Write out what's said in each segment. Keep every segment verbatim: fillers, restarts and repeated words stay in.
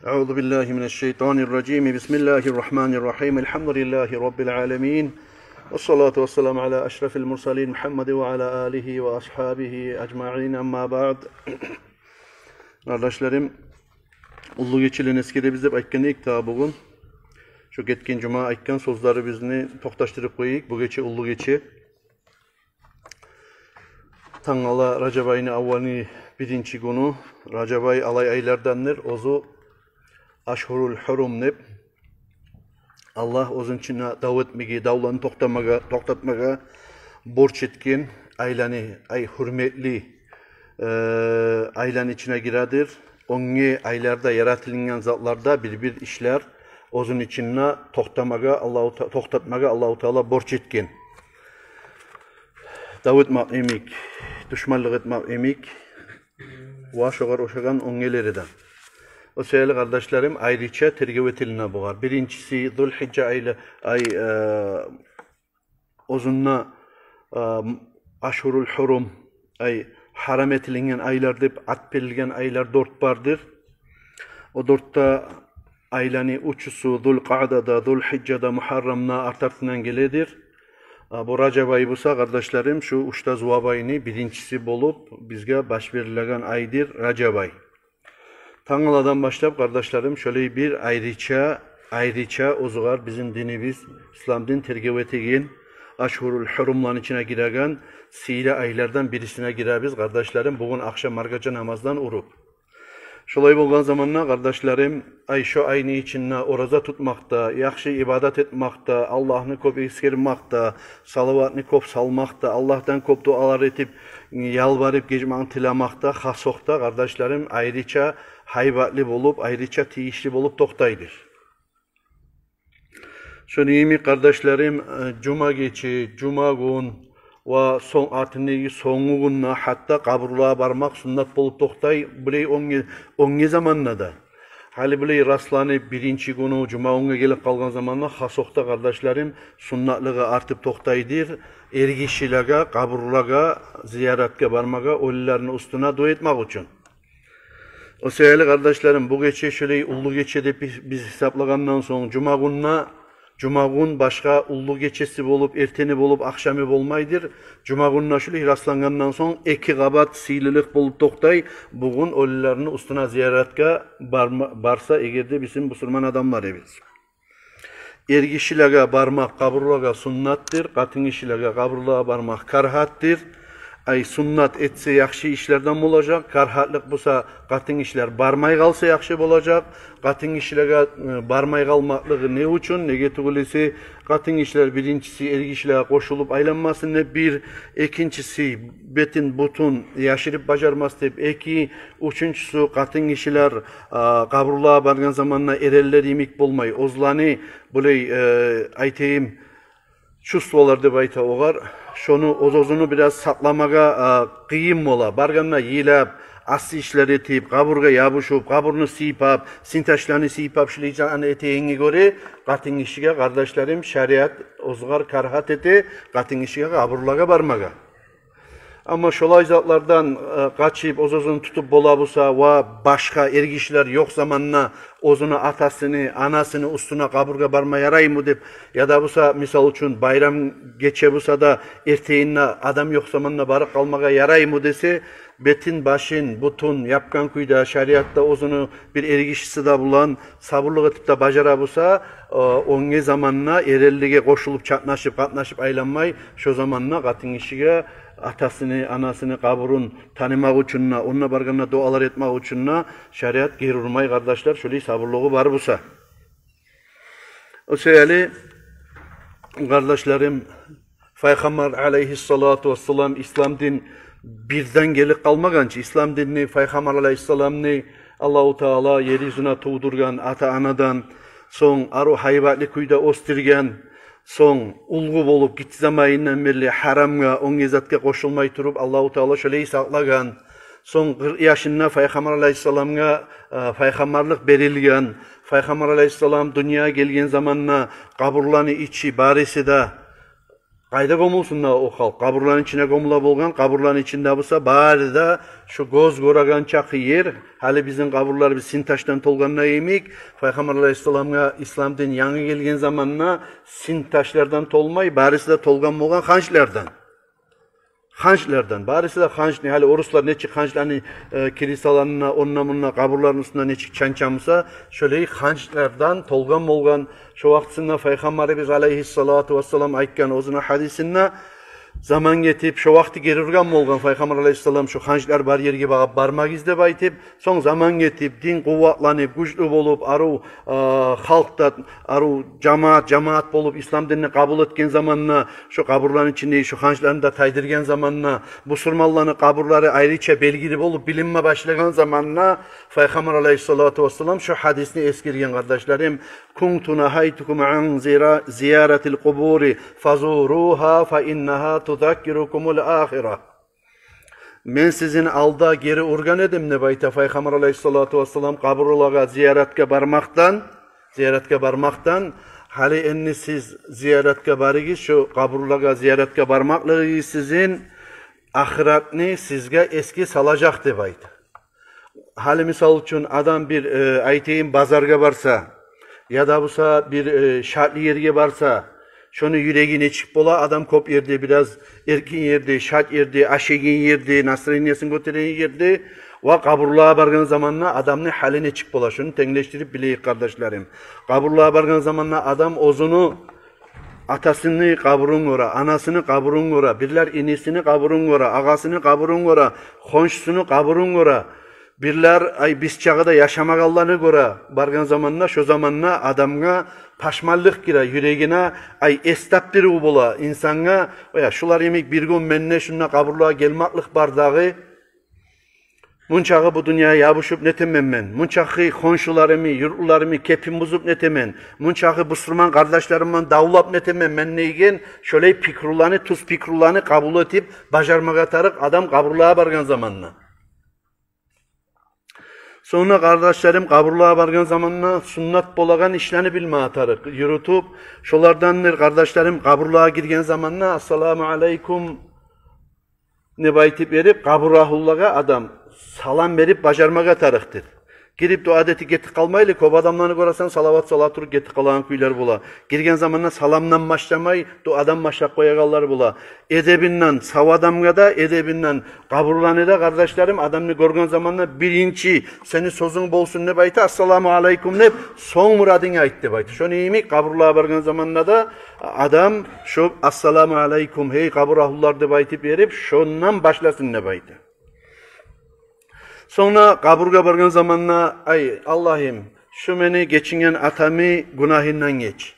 أعوذ بالله من الشيطان الرجيم. بسم الله الرحمن الرحيم. الحمد لله رب العالمين. والصلاة والسلام على أشرف المرسلين محمد وعلى آله وأصحابه أجمعين. أما بعد. Къардашларым, уллу гечелени эсгеребиз деп айтгъан эдик дагъы бугюн. Шо гетген жума айтгъан сёзлерибизни токъташдырып къояйыкъ. Бу гече уллу гече. Тангала Ражаб айны аввалны биринчи гюню. Ражаб ай алай айлардандыр, оьзю ашгьурул гьурум деп. Аллагь оьзюню ичинде дав этмеге, давланы токътатмагъа, токътатмагъа борч этген айланы, ай гьюрметли, э, айланы ичине гиредир. Оьнге айларда яратылынгъан затларда бир-бир ишлер оьзюню ичинде токътамагъа Аллагьу Та-, токътатмагъа Аллагьу Таала борч этген. Дав этмек йимик, душманлыкъ этмек йимик ва шогъар ошагъан оьнгелери де. О саялы, къардашларым, айрыча тергев этилине бугъар. Биринчиси, Зулгьижжа айлы, ай, э, оьзюнде, э, ашгьурул гьурум, ай, гьарам этилинген айлар деп ат берилген айлар дёрт бардыр. О дёрт де айланы уьчюсю, Зулкъаъда да, Зулгьижжа да, Мугьаррам да арт-артындан геледир. А бу Ражаб ай буса, къардашларым, шу уьч де зувап айны биринчиси болуп бизге баш берилеген айдыр Ражаб ай. Тангаладан башлап, къардашларым, шолай бир айрыча, айрыча оьзюгер бизин динибиз, ислам дин тергев этеген, ашгьурул гьурумланы ичине гиреген сыйлы айлардан бирисине гиребиз, къардашларым, бугюн ахшам маргача намаздан уруп. Шолай болгъан заманда, къардашларым, ай, шо айны ичинде ораза тутмакъ да, яхшы ибадат этмек де, Аллагьны кёп эсгермек де, салаватны кёп салмакъ да, Аллагьдан кёп дуалар этип, ялбарып, гечмегин тилемек де, хасокъда, къардашларым, айрыча гьайбатлы болуп, айрыча тийишли болуп токътайдыр. Шону йимик, къардашларым, э, жума гече, жума гюн ва сонг, артындагъы сонгу гюнде гьатта къабурлагъа бармакъ суннат болуп токътай, булай оьнге, оьнге заманда да. Гьали булай расланып, биринчи гюню жума гюнге гелип къалгъан заманда, хасокъда, къардашларым, суннатлыгъы артып токътайдыр эргишилеге къабурлагъа зияратгъа бармагъа, оьлюлени уьстюне дуа этмек учун. О саялы, къардашларым, бу гече шолай уллу гече деп биз, биз гьисаплагъандан сонг, жума гюнде, жума гюн башгъа уллу гечеси болуп, эртени болуп, ахшамы болмайдыр. Жума гюнде шолай раслангъандан сонг, эки къабат сыйлылыкъ болуп токътай, бугюн оьлюлени уьстюне зияратгъа барма-, барса эгер де бизин бусурман адамларыбыз. Эргишилеге бармакъ къабурлагъа суннатдыр, къатынгишилеге къабурлагъа бармакъ карагьатдыр. Ай, суннат этсе, яхшы ишлерден болажакъ, карагьатлыкъ буса, къатынгишилер бармай къалса, яхшы болажакъ. Къатынгишилеге, э, бармай къалмакълыгъы не учун? Неге тюгюл эсе, къатынгишилер, биринчиси, эргишилеге къошулуп айланмасын деп бир, экинчиси, бетин-бутун яшырып бажармас деп эки, уьчюнчюсю, къатынгишилер, а, къабурлагъа баргъан заманда эренлер йимик болмай, оьзлени, булай, э, айтайым, чувстволар деп айта огъар, шону, оьз-оьзюню бираз сакъламагъа, а, къыйын бола. Баргъанда йылап, асси ишлер этип, къабургъа ябушуп, къабурну сыйпап, сынташланы сыйпап, шулай затны этегенге гёре, къатынгишиге, къардашларым, шариат оьзюгер карагьат эте къатынгишиге къабурлагъа бармагъа. Амма шолай затлардан, э, къачып, оьз-оьзюн тутуп бола буса ва башгъа эргишилер ёкъ заманда оьзюню атасыны, анасыны уьстюне къабургъа барма яраймы деп, яда буса, мисал учун, байрам гече буса да, эртенинде адам ёкъ заманда барып къалмагъа яраймы десе, бетин, башын, бутун япгъан кюйде, шариатда оьзюню бир эргишиси де булан сабурлукъ этип де бажара буса, э, оьнге заманда эренлеге къошулуп, чатнашып, къатнашып айланмай, шо заманда къатынгишиге атасыны, анасыны къабурун танымакъ учун да, онда баргъанда дуалар этмек учун да шариат гери урмай, къардашлар, шолай сабурлугъу бар буса. О саялы, къардашларым, Пайхаммар алайгьиссалату вассалам, ислам дин бирден гелип къалмагъан чы. Ислам динни, Пайхаммар алайгьиссаламны Аллагьу Таала ер юзюне тувдургъан ата-анадан сонг, арив гьайбатлы кюйде оьсдюрген, сонг, уллу болуп гиччи заманындан берли гьарамгъа, оьнге затгъа къошулмай туруп, Аллагьу Таала шолай сакълагъан. Сонг, къыркъ яшында Пайхаммар алайгьиссаламгъа, э, пайхаммарлыкъ берилген. Пайхаммар алайгьиссалам дюньягъа гелген заманда къабурланы ичи барысы да Къайда гёмюлсюн да о халкъ? Къабурланы ичине гёмюле болгъан, къабурланы ичинде буса бары да шу гёз гёреген чакъы ер, гьали бизин къабурларыбыз синташдан толгъанда йимик, Пайхаммар алайгьиссаламгъа ислам дин янгы гелген заманда синташлардан толмай, барысы да толгъан болгъан ханчлардан. Ханчлардан, барысы да ханчны, гьали оруслар нечик ханчланы, э, кирисаларына, онда-мунда къабурланы уьстюне нечик чанча буса, шолай ханчлардан толгъан болгъан. Шо вакътисинде Пайхаммарыбыз алайгьиссалату вассалам айтгъан оьзюню гьадисинде, заман гетип, шо вакъти гери ургъан болгъан Пайхаммар алайгьиссалам, шо ханчлар бар ерге багъып бармагъыз деп айтып, сонг заман гетип, дин къуватланып, гючлю болуп, арив, э, халкъ да арив жамаат, жамаат болуп, ислам динни къабул этген заманда, шо къабурланы ичинде шо ханчланы да тайдыргъан заманда, бусурманланы къабурлары айрыча белгили болуп билинме башлагъан заманда, Пайхаммар алайгьиссалату вассалам шо гьадисни эсгерген, къардашларым: «Кунту нагьайтукум ан зира-, зияратил къубури фазуругьа фа иннагьа тузаккирукумул ахира». Мен сизин алда гери ургъан эдим деп айта Пайхаммар алайгьиссалату вассалам, къабурлагъа зияратгъа бармакъдан, зияратгъа бармакъдан. Гьали энни сиз зияратгъа барыгъыз, шо къабурлагъа зияратгъа бармакълыгъыгъыз сизин ахыратны сизге эсге салажакъ деп айта. Гьали, мисал учун, адам бир, э, айтайым, базаргъа барса, яда буса бир, э, шатлы ерге барса, шону юреги нечик бола? Адам кёп ерде, бираз эркин ерде, шат ерде, ашайгъан ерде, настроениесин гётереген ерде, ва къабурлагъа баргъан заманда адамны гьалы нечик бола? Шону тенглешдирип билейик, къардашларым. Къабурлагъа баргъан заманда адам оьзюню атасыны къабурун гёре, анасыны къабурун гёре, бирлер инисини къабурун гёре, агъасыны къабурун гёре, хоншусуну къабурун гёре. Бирлер, ай, биз чагъы да яшамагъанланы гёре баргъан заманда, шо заманда адамгъа пашманлыкъ гире юрегине, ай, эс тапдырыв бола инсангъа: «Оя, шулар йимик бир гюн мен де шунда къабурлагъа гелмакълыкъ бар дагъы. Мунчагъы бу дюньягъа ябушуп нетемен мен? Мунчагъы хоншуларымны, юртлуларымны кепин бузуп нетемен? Мунчагъы бусурман къардашларым булан давлап нетемен мен?» — деген шолай пикруланы, тюз пикруланы къабул этип бажармагъа тарыкъ адам къабурлагъа баргъан заманда. Сонг да, къардашларым, къабурлагъа баргъан заманда суннат болагъан ишлени билмеге тарыкъ юрютюп. Шолардандыр, къардашларым, къабурлагъа гирген заманда «Ассаламу алайкум» деп айтып берип, къабур агьлулагъа адам салам берип бажармагъа тарыкъдыр. Гирип, дуа да этип гетип къалмайлы, кёп адамланы гёресен, салават сала туруп гетип къалагъан кюйлер бола. Гирген заманда саламдан башламай, дуадан башлап къоягъанлар бола. Эдебинден, сав адамгъа да, эдебинден, къабурланы да, къардашларым, адамны гёрген заманда биринчи «Сени сёзюнг болсун» деп айта, «Ассаламу алайкум» деп, сонг «Мурадынгны айт» деп айта. Шону йимик, къабурлагъа баргъан заманда да адам шо «Ассаламу алайкум, гьей къабур агьлулар» деп айтып берип, шондан башласын деп айта. Сонг да къабургъа баргъан заманда: «Ай Аллагьым, шу мени гечинген атамны гюнагьындан геч.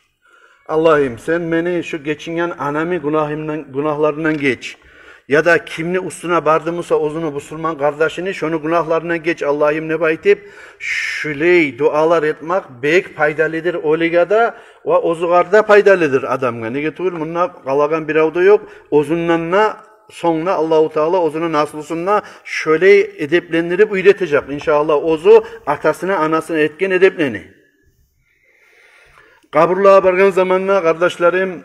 Аллагьым, сен мени шу гечинген анамны гюнагьымдан, гюнагьларындан геч. Яда кимни уьстюне барды буса оьзюню бусурман къардашыны, шону гюнагьларындан геч, Аллагьым», — деп айтып, шулай дуалар этмек бек пайдалыдыр оьлюге де ва оьзюгер де пайдалыдыр адамгъа. Неге тюгюл, мунда къалагъан бирев де ёкъ. Оьзюнден де сонг да Аллагьу Таала оьзюню наслусун да шолай эдеплендирип уьйретежек, иншааллагь, оьзю атасына, анасына этген эдеплени. Къабурлагъа баргъан заманда, къардашларым,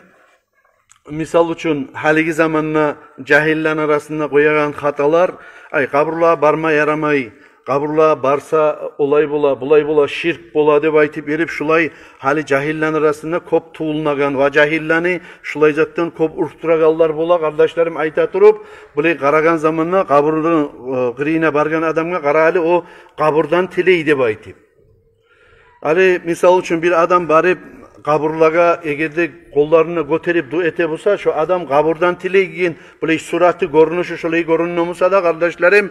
мисал учун, гьалиги заманда жагьиллени арасында къоягъан хаталар: «Ай, къабурлагъа барма ярамай, къабурлагъа барса олай бола, булай бола, ширк бола», — деп айтып берип, шулай гьали жагьиллени арасында кёп тувулунагъан ва жагьиллени шулай затдан кёп уркъдурагъанлар бола, къардашларым, айта туруп, булай къарагъан заманда къабурну, э, къырыйына баргъан адамгъа: «Къара гьали, о къабурдан тилей», — деп айтып. Гьали, мисал учун, бир адам барып къабурлагъа, эгер де къолларын гётерип дуа эте буса, шо адам къабурдан тилейген, булай сураты, гёрюнюшю шолай гёрюне буса да, къардашларым,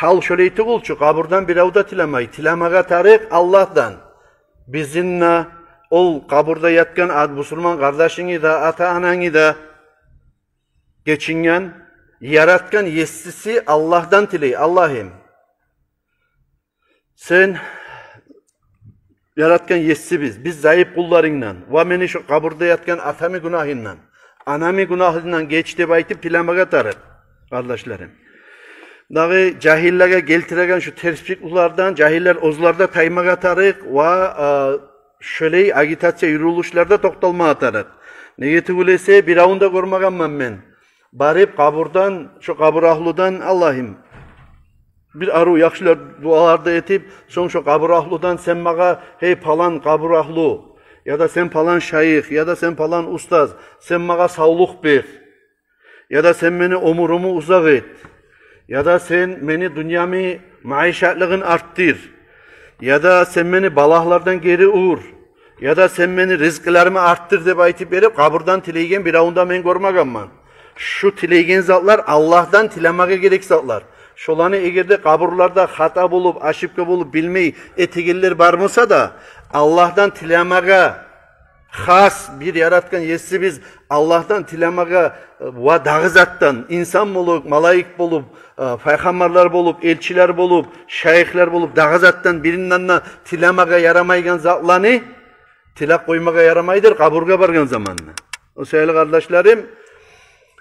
гьал шолай тюгюл чю, къабурдан бирев де тилемей, тилемеге тарыкъ Аллагьдан. Бизин де, ол къабурда ятгъан ат-, бусурман къардашынгны да, ата-анангны да гечинген, яратгъан есиси Аллагьдан тилей: «Аллагьым, сен яратгъан есибиз, биз зайып къулларынгдан, ва мени шо къабурда ятгъан атамны гюнагьындан, анамны гюнагьындан геч», — деп айтып тилемеге тарыкъ, къардашларым. Дагъы жагьиллеге гелтиреген шо терс пикрулардан жагьиллер оьзлер де таймагъа тарыкъ ва, а, шолай агитация юрюлюшлерде токъталмагъа тарыкъ. Неге тюгюл эсе, биревню де гёрмегенмен мен. Барып къабурдан, шо къабур агьлудан, Аллагьым, бир арив яхшылар, дуалар да этип, сонг шо къабур агьлудан сен магъа, гьей палан къабур агьлу, яда сен палан шайых, яда сен палан устаз, сен магъа савлукъ бер, яда сен мени оьмюрюмню узакъ эт, яда сен мени дюньямны маишатлыгъын артдыр, яда сен мени балагьлардан гери ур, яда сен мени ризкъыларымны артдыр деп айтып берип, къабурдан тилейген биревню де мен гёрмегенмен. Шу тилейген затлар Аллагьдан тилемеге герек затлар. Шоланы эгер де къабурларда хата болуп, ошибка болуп, билмей этегенлер бар буса да, Аллагьдан тилемеге, хас бир яратгъан есибиз Аллагьдан тилемеге, э, ва дагъы затдан, инсан болуп, малайик болуп, э, пайхаммарлар болуп, элчилер болуп, шайыхлар болуп, дагъы затдан биринден де тилемеге ярамайгъан затланы тилеп къоймагъа ярамайдыр къабургъа баргъан заманда. О саялы, къардашларым,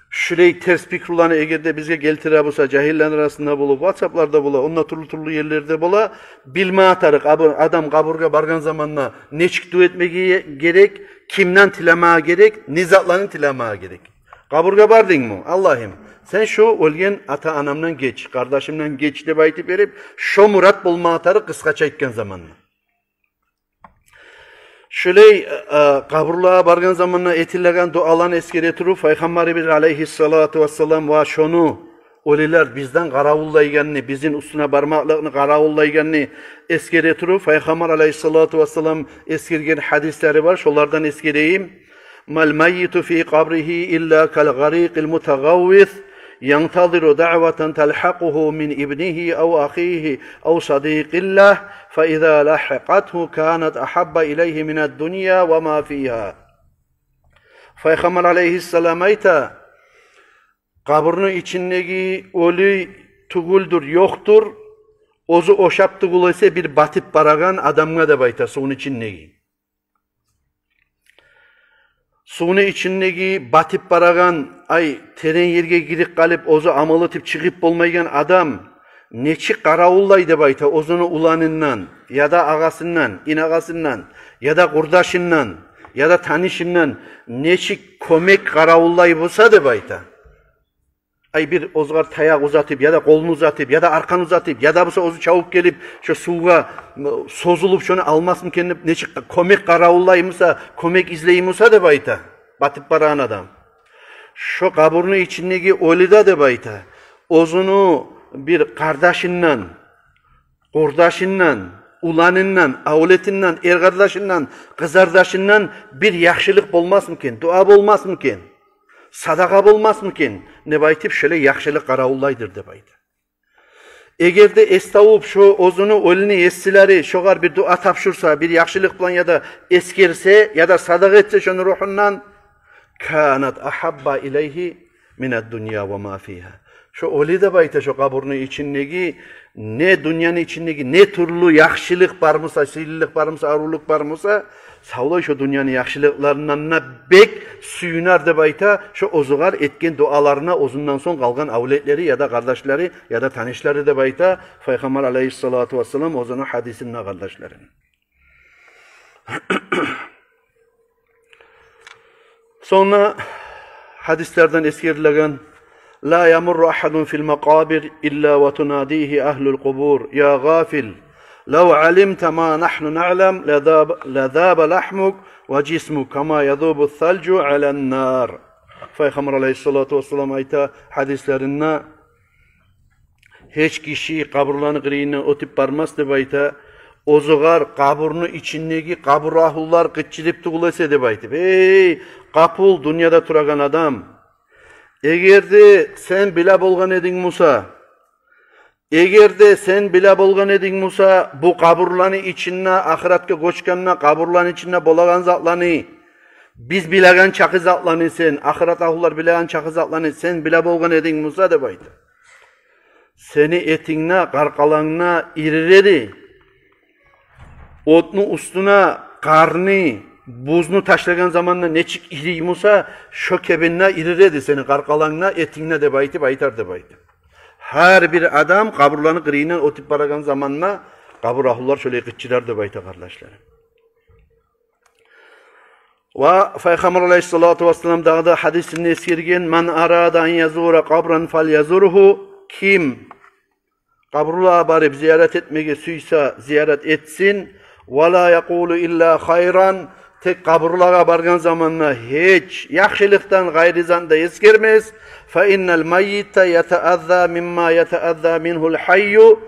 шулай терс пикруланы эгер де бизге гелтире буса, жагьиллени арасында бола, ватсапларда бола, онда тюрлю-тюрлю ерлерде бола, билме тарыкъ, абу-, адам къабургъа баргъан заманда нечик дуа этмеге герек, кимден тилемеге герек, не затланы тилемеге герек. Къабургъа бардынгмы? Аллагьым, сен шу оьлген ата-анамдан геч, къардашымдан геч деп айтып берип, шо мурат болма тарыкъ, къысгъача айтгъан заманда. Шулай, э, къабурлагъа баргъан заманда этилеген дуаланы эсгере туруп, Пайхаммарыбыз алайгьиссалату вассалам ва шону оьлюлер бизден къаравуллайгъанны, бизин уьстюне бармакълыкъны къаравуллайгъанны эсгере туруп, Пайхаммар алайгьиссалату вассалам эсгерген гьадислери бар, шолардан эсгерейим. ما الميت في قبره إلا كالغريق المتغوث ينتظر دعوة تلحقه من ابنه أو أخيه أو صديق له، فإذا لحقته كانت أحب إليه من الدنيا وما فيها. Пайхаммар алайгьиссалам айта, къабурну ичиндеги оьлю тюгюлдюр, ёкъдур, оьзю ошап тюгюл эсе бир батып барагъан адамгъа деп айта, сувну ичиндеги. Сувну ичиндеги батып барагъан, ай, терен ерге гирип къалып, оьзю амал этип чыгъып болмайгъан адам нечик къаравуллай деп айта, оьзюню уланындан, яда агъасындан, инагъасындан, яда къурдашындан, яда танышындан нечик кёмек къаравуллай буса деп айта. Ай, бир оьзюгер таякъ узатып, яда къолун узатып, яда аркъан узатып, яда буса оьзю чабып гелип, шо сувгъа, м, созулуп, шону алмасмы экен деп, нечик кёмек къаравуллай буса, кёмек излей буса деп айта батып барагъан адам. Шо къабурну ичиндеги оьлю де деп айта, оьзюню бир къардашындан, къурдашындан, уланындан, авлетинден, эркъардашындан, къызардашындан бир яхшылыкъ болмасмы экен, дуа болмасмы экен, садагъа болмасмы экен деп айтып, шолай яхшылыкъ къаравуллайдыр деп айта. Эгер де эс тавуп, шо оьзюню оьлюню есилери шогъар бир дуа тапшурса, бир яхшылыкъ булан яда эсгерсе, яда садагъа этсе шону ругьундан, كانت أحب إليه من الدنيا وما فيها. Шо оьлю деп айта, шо къабурну ичиндеги, не дюньяны ичиндеги не тюрлю яхшылыкъ бар буса, сыйлылыкъ бар буса, аривлюк бар буса, савлай шо дюньяны яхшылыкъларындан да бек сююнер деп айта, шо оьзюгер этген дуаларына оьзюнден сонг къалгъан авлетлери, яда къардашлары, яда танышлары деп айта Пайхаммар алайгьиссалату вассалам оьзюню гьадисинде, къардашларым. Сонг да гьадислерден эсгерилеген: لا يمر أحد في المقابر إلا وتناديه أهل القبور: يا غافل، لو علمت ما نحن نعلم لذاب، لذاب لحمك وجسمك كما يذوب الثلج على النار. Пайхаммар алайгьиссалату вассалам айта гьадислеринде: гьеч гиши къабурланы къырыйындан оьтюп бармас деп айта, оьзюгер къабурну ичиндеги къабур агьлулар къычырып тюгюл эсе деп айтып: «Эй, къапул, дюньяда турагъан адам, эгер де сен биле болгъан эдинг буса, эгер де сен биле болгъан эдинг буса, бу къабурланы ичинде, ахыратгъа гёчгенде, къабурланы ичинде болагъан затланы, биз билеген чакъы затланы сен, ахырат агьлулар билеген чакъы затланы сен биле болгъан эдинг буса, — деп айта, — сени этинг де, къаркъаранг да ирир эди. Отну уьстюне къарны, бузну ташлагъан заманда нечик ирий буса, шо кебинде ирир эди сени къаркъаранг да, этинг де», — деп айтып айтар деп айта. Гьар бир адам къабурланы къырыйындан оьтюп барагъан заманда къабур агьлулар шолай къычырар деп айта, къардашлар. Ва Пайхаммар алайгьиссалату вассалам дагъы да гьадисинде эсгерген: «Ман арада ан язура къабран фалязургьу». Ким къабурлагъа барып зиярат этмеге сюйсе, зиярат этсин. «Ва ла якъулу илла хайран». Тек къабурлагъа баргъан заманда гьеч яхшылыкъдан къайры затны да эсгермес. «Фа иннал маййита ятаазза мимма ятаазза мингьул гьаййу».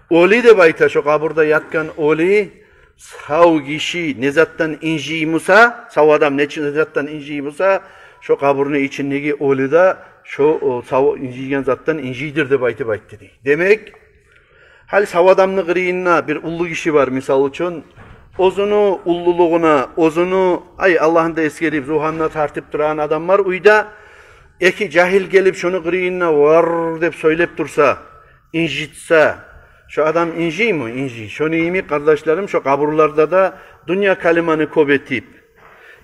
Оьлю деп айта, шо къабурда ятгъан оьлю, сав гиши не затдан инжий буса, сав адам не чи-, не затдан инжий буса, шо къабурну ичиндеги оьлю де шо, о, сав инжийген затдан инжийдир деп айтып айтды дей. Демек, гьали сав адамны къырыйында бир уллу гиши бар, мисал учун, оьзюню уллулугъуна, оьзюню, ай, Аллагьны да эсгерип, зугьанына тартып турагъан адам бар уьйде, эки жагьил гелип шону къырыйында вар деп сёйлеп турса, инжитсе, шо адам инжийми? Инжий. Шону йимик, къардашларым, шо къабурларда да дюнья калиманы кёп этип,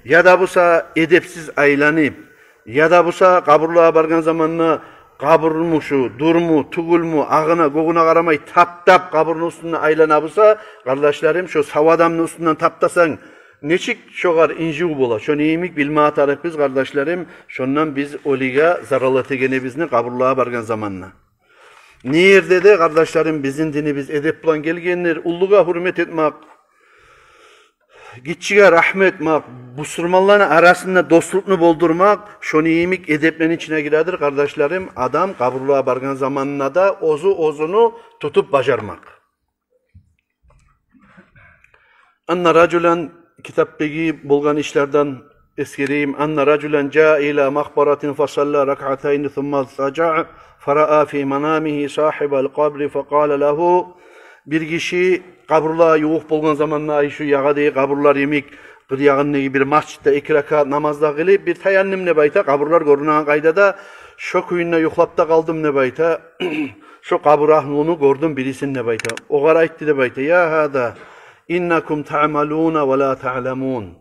яда буса эдепсиз айланып, яда буса къабурлагъа баргъан заманда къабурму шу, дюрмю, тюгюлмю, агъына, гёгюне къарамай таптап, къабурну уьстюнде айлана буса, къардашларым, шо сав адамны уьстюнден таптасанг, нечик шогъар инжив бола? Шону йимик билме тарыкъбыз, къардашларым, шондан биз оьлюге зарал этегенибизни къабурлагъа баргъан заманда. Не ерде де, къардашларым, бизин динибиз эдеп булан гелгендир. Уллугъа гьюрмет этмек, гиччиге рагьму этмек, бусурманланы арасында дослукъну болдурмакъ, шону йимик эдеплени ичине гиредир, къардашларым, адам къабурлагъа баргъан заманында да оьзю оьзюню тутуп бажармакъ. Анна ражулан, китапдагъы болгъан ишлерден эсгерейим. Анна ражулан жаа ила макъбаратин фасалла ракъатайни сумма зтажаа фараа фи манамигьи сагьибал къабри факъала лагьу. Бир гиши къабурлагъа ювукъ болгъан заманда, ай, шу ягъадагъы къабурлар йимик, къыр ягъындагъы бир межитде эки ракаат намаз да къылып, бир таянным деп айта, къабурлар гёрюнеген къайдада, шо кюйде юхлап да къалдым деп айта. Шо къабур агьлюню гёрдюм бирисин деп айта. Огъар айтды деп айта: «Я гьаза, иннакум таъмалуна ва ла таъламун».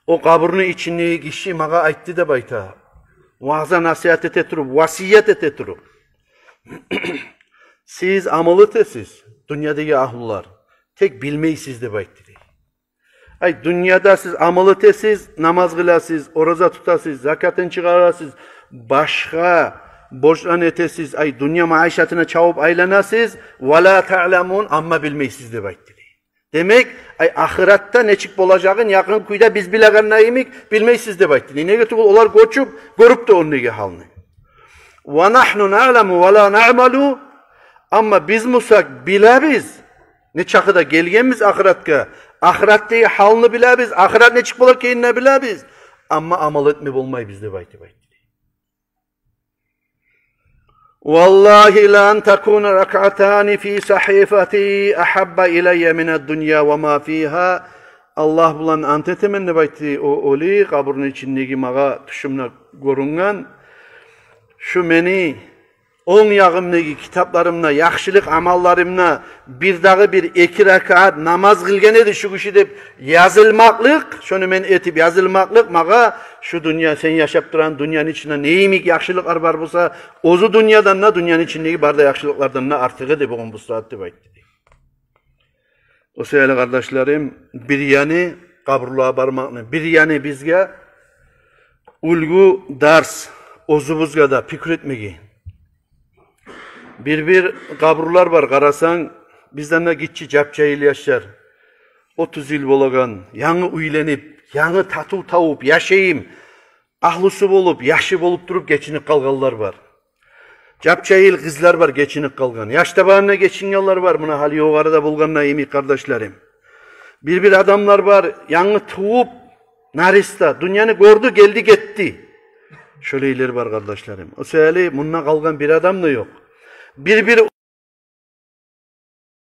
О къабурну ичиндеги гиши магъа айтды деп айта, ваъза-насигьат эте туруп, васият эте туруп: «Сиз амал этесиз, дюньядагъы агьлюлер, тек билмейсиз», — деп айтды дей. Ай, дюньяда сиз амал этесиз, намаз къыласыз, ораза тутасыз, закатын чыгъарасыз, башгъа борчланы этесиз, ай, дюнья маишатына чабып айланасыз, ва ла таъламун, амма билмейсиз деп айтды дей. Демек, ай, ахыратда нечик болажагъын якъын кюйде биз билеген йимик билмейсиз деп айтды дей. Неге тюгюл, олар гёчюп, гёрюп де ондагъы гьалны. Ва нагьну наъламу ва ла наъмалу, амма биз буса билебиз, нечакъы да гелгенбиз ахыратгъа, ахыратдагъы гьалны билебиз, ахырат нечик болар экенин де билебиз, амма амал этме болмайбыз деп айтып айтды. Валлагьи ла ан такуна ракъатани фи сагьифати агьабба илайя минад дунья ва ма фигьа. Аллагь булан ант этемен деп айтды о оьлю, къабурну ичиндеги магъа тюшюмде гёрюнген, шу мени онг ягъымдагъы китапларымда, яхшылыкъ амалларымда бир дагъы бир эки ракаат намаз къылгъан эди шу гиши деп язылмакълыкъ, шону мен этип язылмакълыкъ магъа шу дюнья, сен яшап турагъан дюньяны ичинде не йимик яхшылыкълар бар буса, оьзю дюньядан да, дюньяны ичиндеги бары да яхшылыкълардан да артыгъы деп огъун бу сагьат деп айтды. О саялы, къардашларым, бир яны къабурлагъа бармакъны, бир яны бизге уьлгю, дарс, оьзюбюзге де пикру этмеге. Бир-бир къабурлар бар, къарасанг, бизден де гиччи жап-жагьил яшлар, отуз йыл болагъан, янгы уьйленип, янгы татыв тавуп, яшайым, агьлюсю болуп, яшы болуп туруп гечинип къалгъанлар бар. Жап-жагьил къызлар бар гечинип къалгъан. Яш табагъанда гечингенлер бар, муна гьали югъарыда болгъанда йимик, къардашларым. Бир-бир адамлар бар, янгы тувуп, нариста, дюньяны гёрдю, гелди, гетди. Шолайлар бар, къардашларым. О саялы мунда къалгъан бир адам да ёкъ. Бир-бир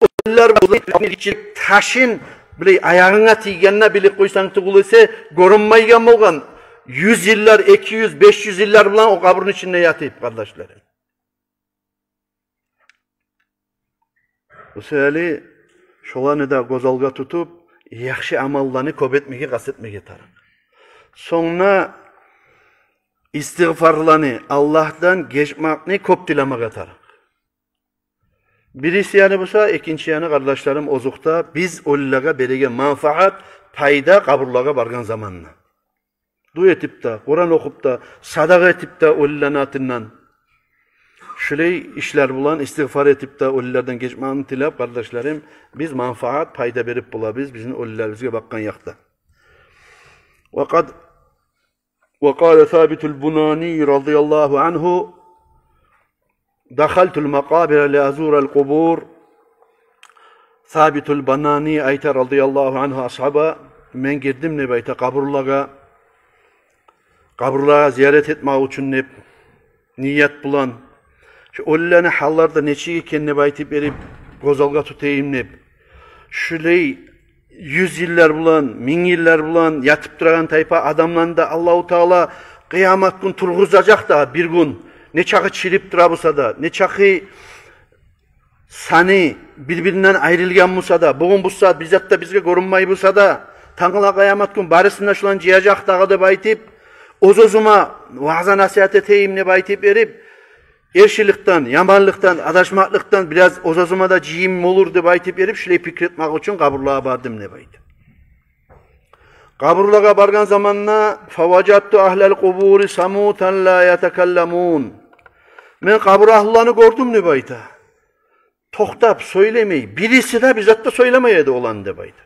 оьлюлер бар, ташын билей аягъынга тийгенде билип къойсанг тюгюл эсе, гёрюнмейген болгъан. Юз йыллар, эки юз, беш юз йыллар булан о къабурну ичинде ятып, къардашларым. О саялы шоланы да гёз алгъа тутуп, яхшы амалланы кёп этмеге къаст этмеге тарыкъ. Сонг да истигъфарланы, Аллагьдан гечмекни кёп тилемеге тарыкъ. Бириси яны буса, экинчи яны, къардашларым, озокъда, биз оьлюлеге береген манфаат, пайда къабурлагъа баргъан заманда. Дуа этип де, Къуран охуп да, садагъа этип де оьлюлени атындан. Шулай ишлер булан, истигъфар этип де, оьлюлерден гечмекни тилеп, къардашларым, биз манфаат, пайда берип болабыз бизин оьлюлерибизге бакъгъан якъда. Ва къад, ва къала Сабитул Бунани радияллагьу ангьу: «Дахалтул макъабира ли азурал къубур». Сабитул Бунани айта, радияллагьу ангьу, асгьаба: «Мен гирдим, – деп айта, – къабурлагъа, къабурлагъа зиярат этмек учун, – деп, – ният булан. Шу оьлюлени гьаллары да нечик экен деп айтып берип, гёз алгъа тутайым деп. Шулай юз йыллар булан, минг йыллар булан ятып турагъан тайпа адамланы да Аллагьу Таала къыямат гюн тургъузажакъ да, бир гюн, нечакъы чирип тура буса да, нечакъы саны бир-биринден айрылгъан буса да, бугюн бу сагьат бир зат да бизге гёрюнмей буса да, тангала къыямат гюн барысын да шуланы жыяжакъ дагъы», – деп айтып, оьз-оьзюме ваъза-насигьат этейим деп айтып берип, эршиликден, яманлыкъдан, адашмакълыкъдан бираз оьз-оьзюме де жыйым болур деп айтып берип, шулай пикир этмек учун къабурлагъа бардым деп айта. Къабурлагъа баргъан заманда: «Фаважатту агьлал къубури самутан ла ятакалламун». «Мен къабур агьлуланы гёрдюм, – деп айта, – токътап сёйлемей, бириси де бир зат да сёйлемей эди оланы», – деп айта.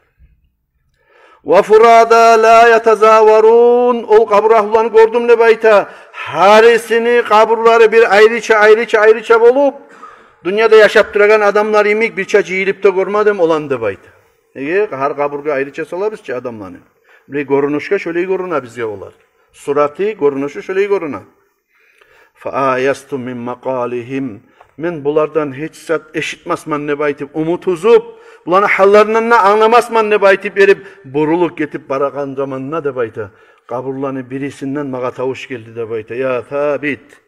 «Ва фурада ла ятазаварун». «Ол къабур агьлуланы гёрдюм, – деп айта, – гьарисини къабурлары бир айрыча, айрыча, айрыча болуп, дюньяда яшап турагъан адамлар йимик бирче жыйылып да гёрмедим оланы», – деп айта. Неге? Гьар къабургъа айрыча салабыз чы адамланы. Бир гёрюнюшге шолай гёрюне бизге олар. Сураты, гёрюнюшю шолай гёрюне. «Фа аясту мин макъалигьим». «Мен булардан гьеч зат эшитмесмен деп айтып, умут уьзюп, буланы гьалларындан да англамасман деп айтып берип, бурулуп гетип барагъан заманда, – деп айта, – къабурланы бирисинден магъа тавуш гелди, – деп айта. – Я Сабит,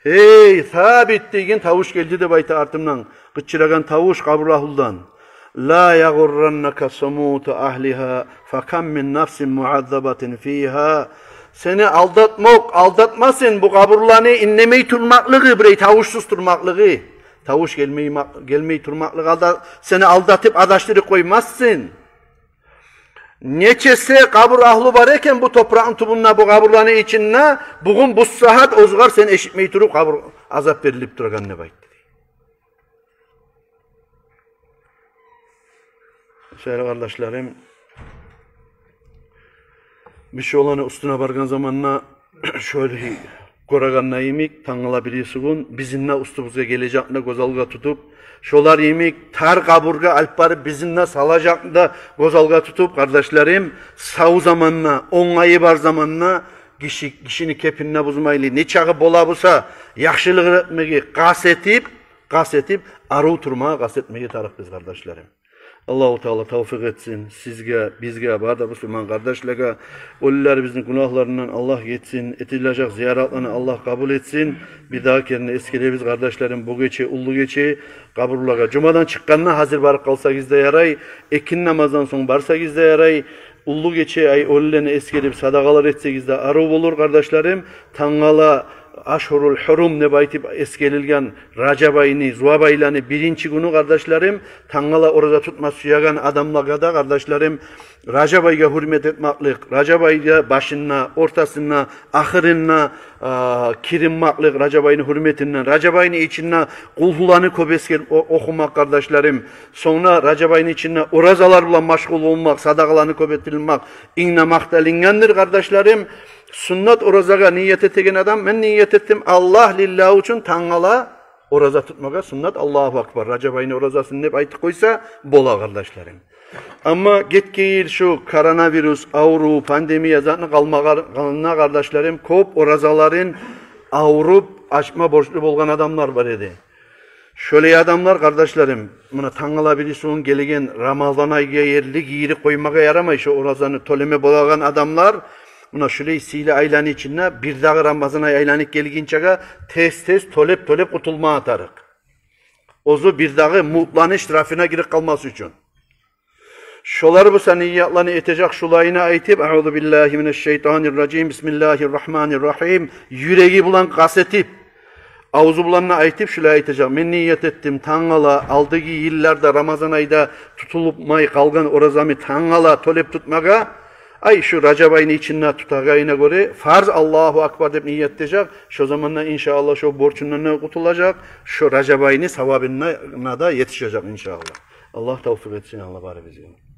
гьей Сабит, – деген тавуш гелди, – деп айта, – артымдан къычырагъан тавуш къабур агьлудан. Ла ягъурраннака самуту агьлигьа, фа кам мин нафсин муаззабатин фигьа». Сени алдатмакъ алдатмасын бу къабурланы индемей турмакълыгъы, бирей тавушсуз турмакълыгъы. Тавуш гелмей ма-, гелмей турмакълыгъы алда-, сени алдатып, адашдырып къоймасын. Нечесе къабур агьлу бар экен бу топуракъны тюбюнде, бу къабурланы ичинде, бугюн бу сагьат оьзюгер сен эшитмей туруп къабур азап берилип турагъан деп айтды. Шайыр къардашларым, биз шоланы уьстюне баргъан заманда шолай гёреген йимик, тангала бириси гюн бизин де уьстюбюзге гележекни де гёз алгъа тутуп, шолар йимик тар къабургъа алып барып бизин де салажакъны да гёз алгъа тутуп, къардашларым, сав заманда, онгайы бар заманда гиши, гишини кепин де бузмайлы, нечакъы бола буса, яхшылыкъ этмеге къаст этип, къаст этип, арив турмагъа къаст этмеге тарыкъбыз, къардашларым. Аллагьу Таала тавфикъ этсин сизге, бизге, бары да бусурман къардашлагъа. Оьлюлерибизни гюнагьларындан Аллагь гечсин, этилежек зияратланы Аллагь къабул этсин. Бир дагъы керен эсгеребиз, къардашларым, бу гече, уллу гече, къабурлагъа жумадан чыкъгъанда гьазир барып къалсагъыз да ярай, экинни намаздан сонг барсагъыз да ярай. Уллу гече, ай, оьлюлени эсгерип, садагъалар этсегиз де арив болур, къардашларым. Тангала ашгьурул гьурум деп айтып эсгерилген Ражаб айны, зувап айланы биринчи гюню, къардашларым, тангала ораза тутма сюеген адамлагъа да, къардашларым, Ражаб айгъа гьюрмет этмеклик, Ражаб айгъа башында, ортасында, ахырында, а, киринмеклик Ражаб айны гьюрметинден, Ражаб айны ичинде къулгьуланы кёп эсгерип о-, охумакъ, къардашларым. Сонг да Ражаб айны ичинде оразалар булан машгъул болмакъ, садагъаланы кёп этилмек инг де макъталынгъандыр, къардашларым. Суннат оразагъа ният этеген адам, мен ният этдим Аллагь лиллагь учун тангала ораза тутмагъа суннат, Аллагьу акбар, Ражаб айны оразасын деп айтып къойса бола, къардашларым. Амма гетген йыл шу коронавирус аврув, пандемия затны къалмагъа-, къалына, къардашларым, кёп оразаларын авруп ачма борчлу болгъан адамлар бар эди. Шолай адамлар, къардашларым, муна тангала бириси гюн гелеген Рамазан айгъа ерли гийирип къоймагъа ярамай, шо оразаны тёлеме болагъан адамлар, муна шулай сыйлы айланы ичинде бир дагъы Рамазан ай айланып гелгинчеге тез-тез тёлеп-тёлеп къутулмагъа тарыкъ. Оьзю бир дагъы мутланы штрафына гирип къалмас учун. Шолар буса ниятланы этежек шулайына айтып, «Аузу биллагьи минаш шайтанир ражим, бисмиллагьир рагьманир рагьим», юреги булан къаст этип, авзу булан да айтып, шулай айтажакъ: «Мен ният этдим тангала, алдагъы йылларда Рамазан айда тутулмай къалгъан оразамны тангала тёлеп тутмагъа. Ай, шу Ражаб айны ичинде тутагъанына гёре фарз, Аллагьу акбар», — деп ният этежек. Шо заманда, иншааллагь, шо борчундан да къутулажакъ, шо Ражаб айны савабына да етишежек, иншааллагь. Аллагь тавфикъ этсин, Аллагь, барыбызгъа.